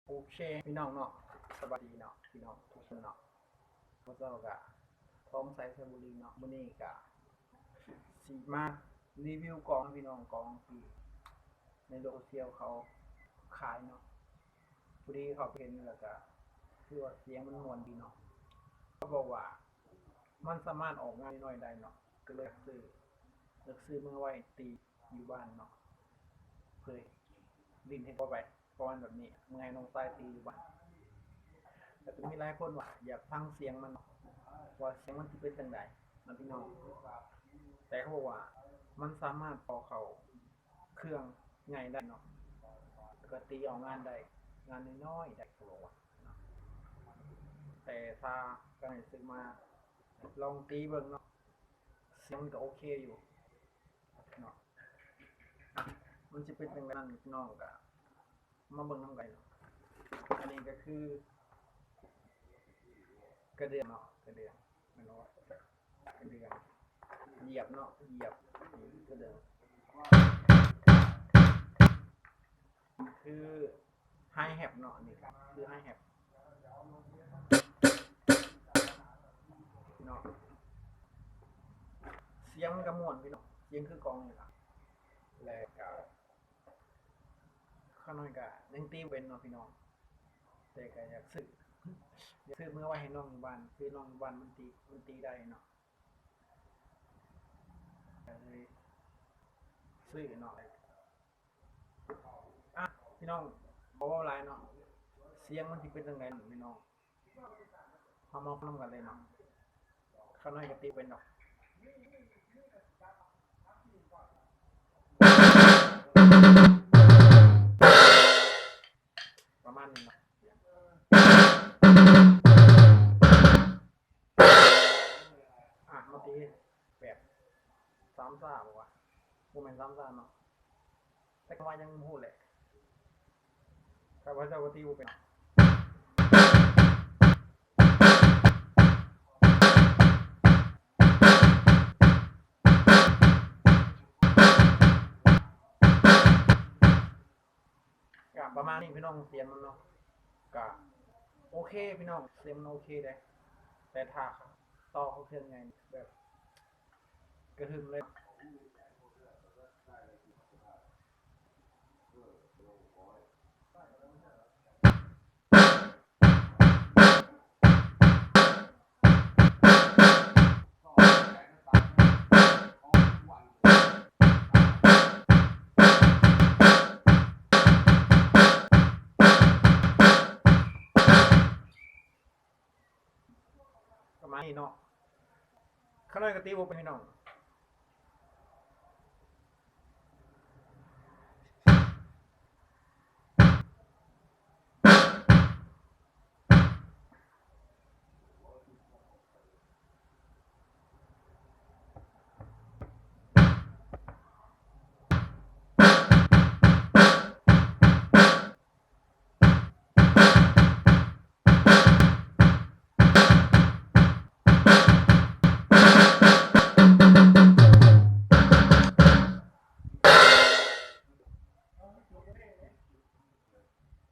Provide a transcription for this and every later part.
ໂອເຄພີ່ນ້ອງເນາະ ສະບາຍດີເນາະພີ່ນ້ອງທຸກຄົນເນາະ. ພວກເຮົາກະ ທອງໄຊ ໄຊບູລີເນາະ. ມື້ນີ້ກະຊິມາຣີວິວກອງພີ່ນ້ອງ ກອງທີ່ໃນໂລກໂຊຊຽວເຂົາຂາຍເນາະ. ພໍດີເຂົ້າໄປເຫັນແລ້ວກະ ຄືວ່າສຽງມັນມ່ວນດີເນາະ. ເຂົາບອກວ່າມັນສາມາດອອກງານນ້ອຍໆໄດ້ເນາະ ກໍເລີຍຊື້ ເລືອກຊື້ມາໄວ້ຕີຢູ່ບ້ານເນາະ ເພື່ອຫຼິ້ນໃຫ້ພໍໄປ ປະມານແບບນີ້ ເມື່ອໃຫ້ນ້ອງຊາຍຕີຢູ່ບ້ານ. ແລ້ວກໍມີຫຼາຍຄົນວ່າຢາກຟັງສຽງມັນເນາະ ວ່າສຽງມັນຊິເປັນຈັ່ງໃດນະພີ່ນ້ອງ. ແຕ່ເຂົາບອກວ່າມັນສາມາດຕໍ່ເຂົ້າເຄື່ອງໃຫຍ່ໄດ້ເນາະ ແລ້ວກໍຕີອອກງານໄດ້ ງານນ້ອຍໆໄດ້ ເຂົາບອກວ່າເນາະ. ແຕ່ຖ້າຢາກໃຫ້ຊື້ມາລອງຕີເບິ່ງເນາະ ສຽງມັນກໍໂອເຄຢູ່ເນາະ. ມັນຊິເປັນຈັ່ງໃດນັ້ນ ພີ່ນ້ອງກໍມາເບິ່ງນຳກັນເນາະ. ອັນນີ້ກໍຄືກະເດື່ອງເນາະ ກະເດື່ອງ ແມ່ນບໍ່ ກະເດື່ອງ ຢຽບເນາະ ຢຽບກະເດື່ອງ ຄື ໄຮແຮັດເນາະ. ອັນນີ້ກໍຄືໄຮແຮັດເນາະ. ສຽງມັນກໍມ່ວນພີ່ນ້ອງ ສຽງຄືກອງນີ້ລະ. ແລ້ວກໍຂ້ານ້ອຍກໍຍັງຕີບໍ່ເປັນເນາະພີ່ນ້ອງ ແຕ່ກໍຢາກຊື້ ຢາກຊື້ເມືອໄວ້ໃຫ້ນ້ອງຢູ່ບ້ານ ຄືນ້ອງຢູ່ບ້ານມັນຕີ ມັນຕີໄດ້ເນາະ ກໍເລີຍຊື້ເນາະ. ອ່ະ ພີ່ນ້ອງ ບໍ່ເວົ້າຫຼາຍເນາະ ສຽງມັນຊິເປັນຈັ່ງໃດພີ່ນ້ອງ ເຮົາມາຟັງນຳກັນເລີຍເນາະ. ຂ້ານ້ອຍກໍຕີເປັນດອກ ປະມານນີ້ເນາະ. ອ່ະ ມາຕີແບບສາມຊ້າບໍ່ວະ ບໍ່ແມ່ນສາມຊ້າເນາະ ແຕ່ກໍວ່າຍັງບໍ່ຮູ້ແຫຼະ ຂ້າພະເຈົ້າກໍຕີບໍ່ເປັນ. ກະປະມານນີ້ພີ່ນ້ອງ ສຽງມັນເນາະ ກະໂອເຄພີ່ນ້ອງ ສຽງມັນໂອເຄເດ້ ແຕ່ຖ້າຕໍ່ເຂົ້າເຄື່ອງໃຫຍ່ແບບກະຫຶ່ມເລີຍ. ປະມານນີ້ເນາະ ຂ້ານ້ອຍກໍຕີບໍ່ເປັນພີ່ນ້ອງ.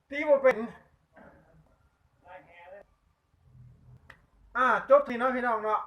ຕີບໍ່ເປັນ. ອ່າ ຈົບທີ່ເນາະພີ່ນ້ອງເນາະ.